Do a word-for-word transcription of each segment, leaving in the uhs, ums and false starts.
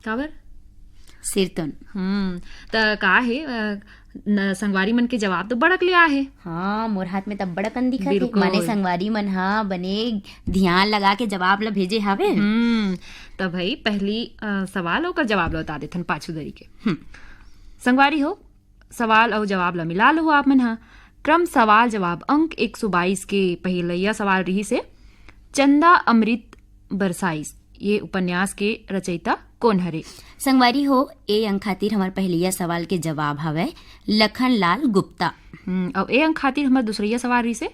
काबर? सिरतोन। हम्म, त का हे, अ, न, संगवारी मन के जवाब तो बड़क ले आए हे। हाँ, मोर हाथ में तब बड़कन दिखत हे। बिल्कुल। माने संगवारी मन हा बने ध्यान लगा के जवाब ला भेजे हावे। हम्म, त भाई पहली, अ, सवाल ओकर जवाब ला बता देथन पाछू दरी के। हम्म। संगवारी हो, सवाल अउ जवाब ला मिला लो आप मन हा। क्रम सवाल जवाब अंक एक सौ बाईस के पहिलैया सवाल रहिस हे, चंदा अमृत बरसाइस ये उपन्यास के रचयिता कोन हरे? संगवारी हो, ए अंक खातिर हमर पहिलैया सवाल के जवाब हवय लखन लाल गुप्ता। हम्म, अउ ए अंक खातिर हमर दूसरैया सवाल रहिस हे,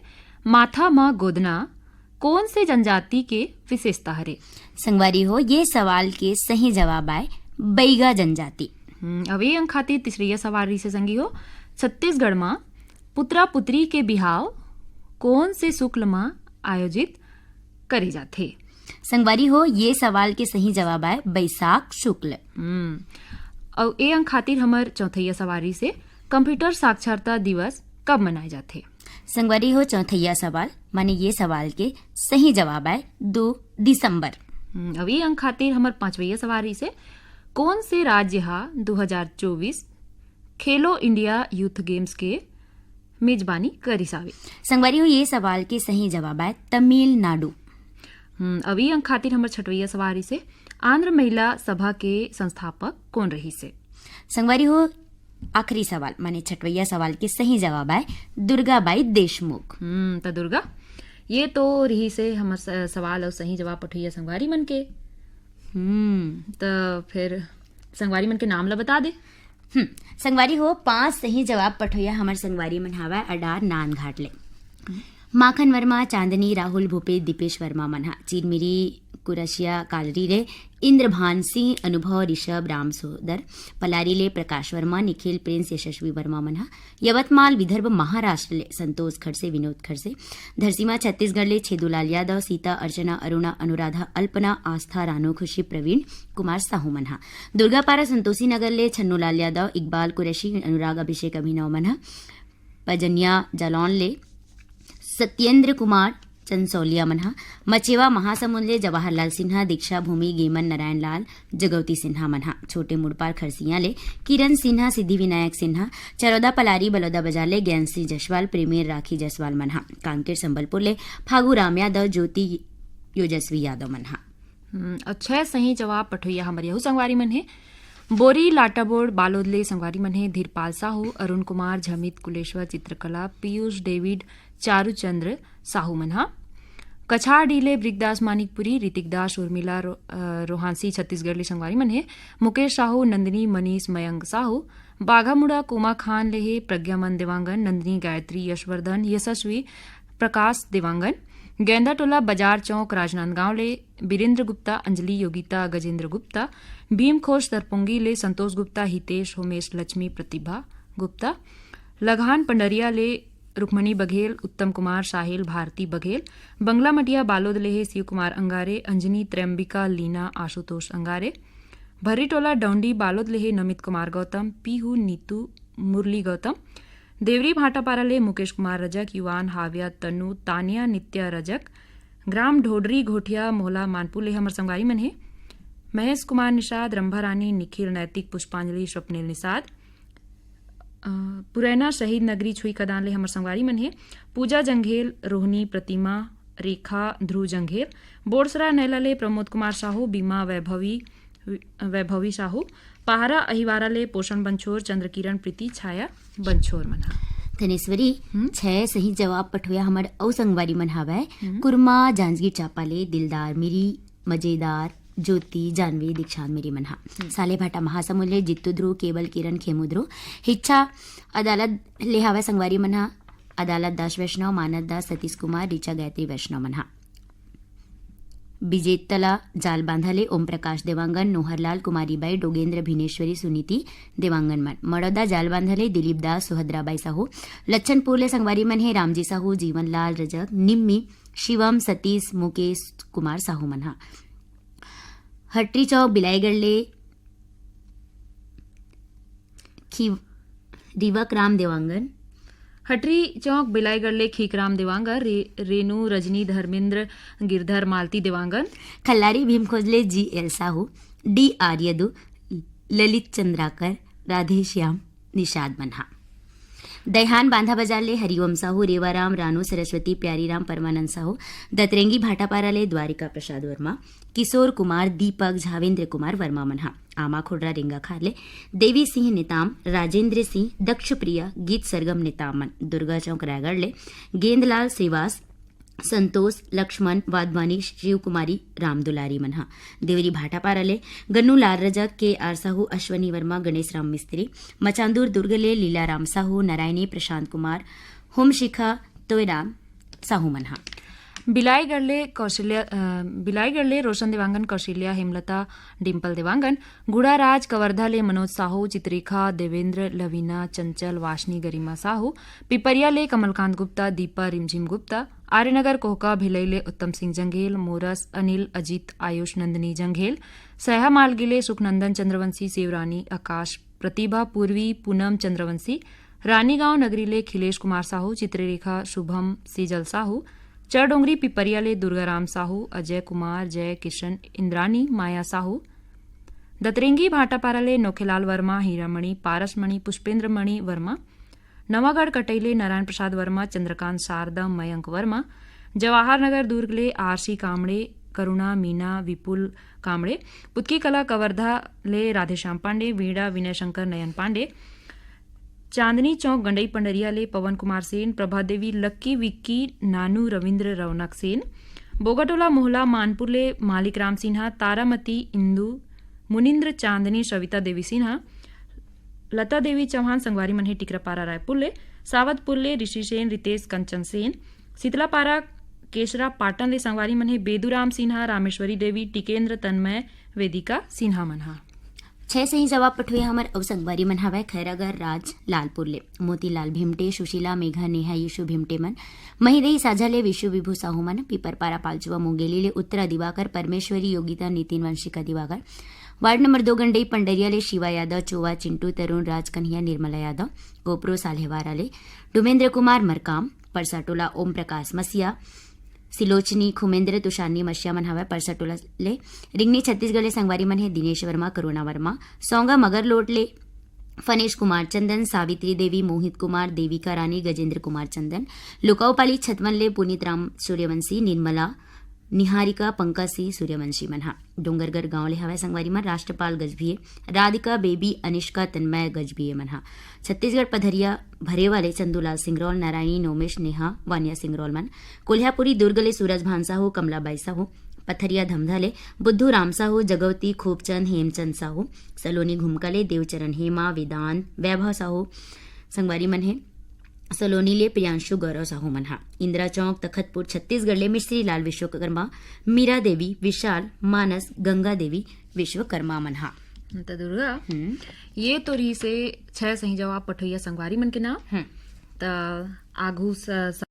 माथा म गोदना कोन से जनजाति के विशेषता हरे? संगवारी हो, ये सवाल के सही जवाब आय बैगा जनजाति। हम्म, अब ए अंक खातिर तीसरैया सवाल रहिस हे संगी हो, छत्तीसगढ़ म पुतरा पुतरी के बिहाव कोन से शुक्ल म आयोजित करे जाथे? संगवारी हो, ये सवाल के सही जवाब आय बैसाख शुक्ल। हम्म, अउ ए अंक खातिर हमर चौथैया सवाल रहिस हे, कंप्यूटर साक्षरता दिवस कब मनाए जाथे? संगवारी हो, चौथैया सवाल माने ये सवाल के सही जवाब आय दो दिसंबर। हम्म, अउ ए अंक खातिर हमर पांचवैया सवाल रहिस हे, कोन से राज्य हा दो हज़ार चौबीस खेलो इंडिया यूथ गेम्स के मेजबानी करिस हावे? संगवारी हो, ये सवाल के सही जवाब आय तमिलनाडु। हम्म, अउ ए अंक खातिर हमर छठवैया सवाल रहिस हे, आंध्र महिला सभा के संस्थापक कोन रहिस हे? संगवारी हो, आखिरी सवाल माने छठवैया सवाल के सही जवाब आय दुर्गा बाई देशमुख। हम्म, त दुर्गा, ये तो रहिस हे हमर स-, सवाल अउ सही जवाब पठोइया संगवारी मन के। हम्म। त फिर संगवारी मन के नाम ला बता दे। हम्म, संगवारी हो, पांच सही जवाब पठोइया हमर संगवारी मन हावय अडार नांदघाट ले। माखन वर्मा, चांदनी, राहुल, भूपेश, दीपेश वर्मा मन हा। चिरमिरी कुरसिया कालरी ले इंद्रभान सिंह, अनुभव, ऋषभ, राम सोदर, पलारी ले प्रकाश वर्मा, निखिल, प्रिंस, यशस्वी वर्मा मन हा। यवतमाल विदर्भ महाराष्ट्र ले संतोष खड़से, विनोद खड़से। धरसीमा छत्तीसगढ़ ले छेदूलाल यादव, सीता, अर्चना, अरुणा, अनुराधा, अल्पना, आस्था, रानू, खुशी, प्रवीण कुमार साहू मन हा। दुर्गापारा संतोषी नगर ले छन्नूलाल यादव, इकबाल कुरैशी, अनुराग, अभिषेक, अभिनव मन हा। पजनिया जालौन ले सत्येंद्र कुमार चंसौलिया मन हा। मचेवा महासमुंद ले जवाहरलाल सिन्हा, दीक्षा भूमि, गेमन नारायण लाल, जगौती सिन्हा मन हा। छोटे मुड़पार खरसिया ले किरण सिन्हा, सिद्धि विनायक सिन्हा। चरौदा पलारी बलौदा बाजार ले ज्ञान सिंह जसवाल, प्रेमी राखी जसवाल मन हा। कांकेर संबलपुर ले फागू राम यादव, ज्योति योजस्वी यादव मन हा। हम्म, अउ छह सही जवाब पठोइया हमर यहू संगवारी मन हे। बोरी लाटाबोड़ बालोद ले संगवारी मन हे धीरपाल साहू, अरुण कुमार, झमित कुलेश्वर, चित्रकला, पीयूष, डेविड, चारूचंद्र साहू मन हा। कछारडीह ले ब्रिकदास मानिकपुरी, ऋतिक दास, उर्मिला रो-, अ, रोहांसी छत्तीसगढ़ ले संगवारी मन हे। मुकेश साहू, नंदिनी, मनीष, मयंक साहू। बाघामुड़ा कोमा खान ले हे प्रज्ञामन देवांगन, नंदिनी, गायत्री, यशवर्धन, यशस्वी, प्रकाश देवांगन। गेंदाटोला बाजार चौक राजनांदगांव ले बीरेंद्र गुप्ता, अंजलि, योगिता, गजेंद्र गुप्ता। भीमखोज तरपोंगी ले संतोष गुप्ता, हितेश, होमेश, लक्ष्मी, प्रतिभा गुप्ता। लघान पंडरिया ले रुक्मणी बघेल, उत्तम कुमार, साहिल, भारती बघेल। बंगला मटिया बालोद ले हे शिव कुमार अंगारे, अंजनी, त्रयंबिका, लीना, आशुतोष अंगारे। भर्रीटोला डौंडी बालोद ले हे नमित कुमार गौतम, पीहू, नीतू, मुरली गौतम। देवरी भाटापारा ले मुकेश कुमार रजक, युवान, हाव्या, तनु, तानिया, नित्या रजक। ग्राम ढोडरी घोटिया मोहला मानपुर ले हमर संगवारी मन हे महेश कुमार निषाद, रंभा रानी, निखिल, नैतिक, पुष्पांजलि, स्वप्निल निषाद। अ, पुरैना शहीद नगरी छुई खदान ले हमर संगवारी मन हे पूजा जंघेल, रोहिणी, प्रतिमा, रेखा, ध्रुव जंघेल। बोरसरा नैला ले प्रमोद कुमार साहू, बीमा, वैभवी, वैभवी साहू। पहारा अहिवारा ले पोषण बंछोर, चंद्रकिरण, प्रीति, छाया बंछोर मन हा। धनेश्वरी, हम्म। छह सही जवाब पठोया हमर अउ संगवारी मन हावय। कुरमा, जांजगीर चांपा ले दिलदार, मेरी मजेदार, ज्योति, जानवी, दीक्षांत, मेरी मन हा। सालेभाटा महासमुंद ले जित्तू ध्रुव, केवल, किरण, खेमू ध्रुव। हिच्छा अदालत ले हावय संगवारी मन हा। अदालत दास वैष्णव, मानस दास, सतीश कुमार, ऋचा, गायत्री वैष्णव मन हा। बिजेतला जालबांधा ले ओम प्रकाश देवांगन, नोहरलाल, कुमारी बाई, डोगेंद्र, भिनेश्वरी, सुनीति देवांगन मन। मड़ौदा जालबांधा ले दिलीप दास, सुभद्रा बाई साहू। लच्छनपुर ले संगवारी मन हे रामजी साहू, जीवन लाल रजक, निम्मी, शिवम, सतीश, मुकेश कुमार साहू मन हा। हटरी चौक बिलाईगढ़ ले खी-, रिवक राम देवांगन। हटरी चौक बिलाईगढ़ ले खीकराम देवांगन, रे-, रेनू, रजनी, धर्मेंद्र, गिरधर, मालती देवांगन। खल्लारी भीमखोज ले जी एल साहू। डी आर्यदु, ललित चंद्राकर, राधेश्याम निषाद मन हा। दैहान बांधा बाजार ले हरिओम साहू, रेवाराम, रानू सरस्वती, प्यारीराम, परमानंद साहू। दतरेंगी भाटापारा ले द्वारिका प्रसाद वर्मा, किशोर कुमार, दीपक, झावेंद्र कुमार वर्मा मन हा। आमा खोडरा रेंगाखार ले देवी सिंह नेताम, राजेंद्र सिंह, दक्षप्रिया, गीत सरगम नेताम मन। दुर्गा चौक रायगढ़ ले गेंदलाल श्रीवास, संतोष, लक्ष्मण, वाधवानी, शिव कुमारी, रामदुलारी मन हा। देवरी भाटापारा ले गन्नू लाल रजक, के आर साहू, अश्वनी वर्मा, गणेश राम मिस्त्री। मचांदूर दुर्ग ले लीला राम साहू, नारायणी, प्रशांत कुमार, होमशिखा, तोयराम साहू मन हा। बिलाईगढ़ ले कौशल्या, अ, बिलाईगढ़ ले रोशन देवांगन, कौशल्या, हेमलता, डिम्पल देवांगन। गुड़ाराज कवर्धा ले मनोज साहू, चित्रेखा, देवेंद्र, लवीना, चंचल, वाशनी, गरिमा साहू। पिपरिया ले कमलकांत गुप्ता, दीपा, रिमझिम गुप्ता। आर्यनगर कोहका भिलई ले उत्तम सिंह जंघेल, मोरस, अनिल, अजीत, आयुष, नंदिनी जंघेल। सैहा मालगी ले सुखनंदन चंद्रवंशी, सेवरानी, आकाश, प्रतिभा, पूर्वी, पूनम चंद्रवंशी। रानीगांव नगरी ले खिलेश कुमार साहू, चित्ररेखा, शुभम, सेजल साहू। चरडोंगरी पिपरिया ले दुर्गाराम साहू, अजय कुमार, जय किशन, इंद्रानी, माया साहू। दतरेंगी भाटापारा ले नोखेलाल वर्मा, हीरामणि, पारसमणि, पुष्पेंद्रमणि वर्मा। नवागढ़ कटई ले नारायण प्रसाद वर्मा, चंद्रकांत, शारदा, मयंक वर्मा। जवाहर नगर दुर्ग ले आरसी कामड़े, करुणा, मीना, विपुल कामड़े। पुतकी कला कवर्धा ले राधेश्याम पांडे, वीणा, विनय शंकर, नयन पांडे। चांदनी चौक गंडई पंडरिया ले पवन कुमार सेन, प्रभा देवी, लक्की, विक्की, नानू, रविंद्र, रौनक सेन। बोगाटोला मोहला मानपुर ले मालिक राम सिन्हा, तारामती, इंदु, मुनिंद्र, चांदनी, सविता देवी सिन्हा। लता देवी चौहान संगवारी मन हे टिकरापारा रायपुर ले, सावतपुर ले ऋषि सेन, रितेश, कंचन सेन। शीतलापारा केशरा पाटन ले संगवारी मन हे बेदूराम सिन्हा, रामेश्वरी देवी, टिकेंद्र, तन्मय, वेदिका सिन्हा मन हा। छह सही जवाब पठुए हमर अउ संगवारी मन हवय खैरागढ़ राज लालपुर ले मोतीलाल भिमटे, सुशीला, मेघा, नेहा, यीशु भिमटे मन। महिदई साझा ले विशु विभू साहू मन। पीपरपारा पालचुआ मुंगेली ले उत्तरा दिवाकर, परमेश्वरी, योगिता, नितिन, वंशिका दिवाकर। वार्ड नंबर दो गंडई पंडरिया ले शिवा यादव, चोवा, चिंटू, तरुण, राज कन्हैया, निर्मला यादव। गोपरो साल्हेवारा ले डुमेंद्र कुमार मरकाम, परसाटोला ओम प्रकाश मसिया, सिलोचनी, खुमेंद्र, तुषारनी मसिया मन हवय। परसाटोला ले रिंगनी छत्तीसगढ़ ले संगवारी मन हे दिनेश वर्मा, करुणा वर्मा। सौंगा मगरलोट ले फनेश कुमार चंदन, सावित्री देवी, मोहित कुमार, देविका रानी, गजेंद्र कुमार चंदन। लुकाऊपाली छतवन ले पुनीत राम सूर्यवंशी, निर्मला, निहारिका, पंकज सिंह सूर्यवंशी मन हा। डोंगरगढ़ गांव ले हवय संगवारी मन राष्ट्रपाल गजभिये, राधिका, बेबी, अनिष्का, तन्मय गजभिये मन हा। छत्तीसगढ़ पथरिया भरेवा ले चंदूलाल सिंगरौल, नारायणी, नोमेश, नेहा, वानिया सिंगरौल मन। कोल्हापुरी दुर्ग ले सूरज भान साहू, कमलाबाई साहू। पथरिया धमधा ले बुद्धू राम साहू, जगवती, खूबचंद, हेमचंद साहू। सलोनी घुमका ले देवचरण हेमा, वेदांत, वैभव साहू संगवारी मन हे। सलोनी ले प्रियांशु, गौरव साहू मन हा। इंदिरा चौक तखतपुर छत्तीसगढ़ ले मिश्री लाल विश्वकर्मा, मीरा देवी, विशाल, मानस, गंगा देवी विश्वकर्मा मन हा। त दुर्गा, हम्म। ये तो रहिसे छह सही जवाब पठोइया संगवारी मन के नाम। हम्म। त आगू स-,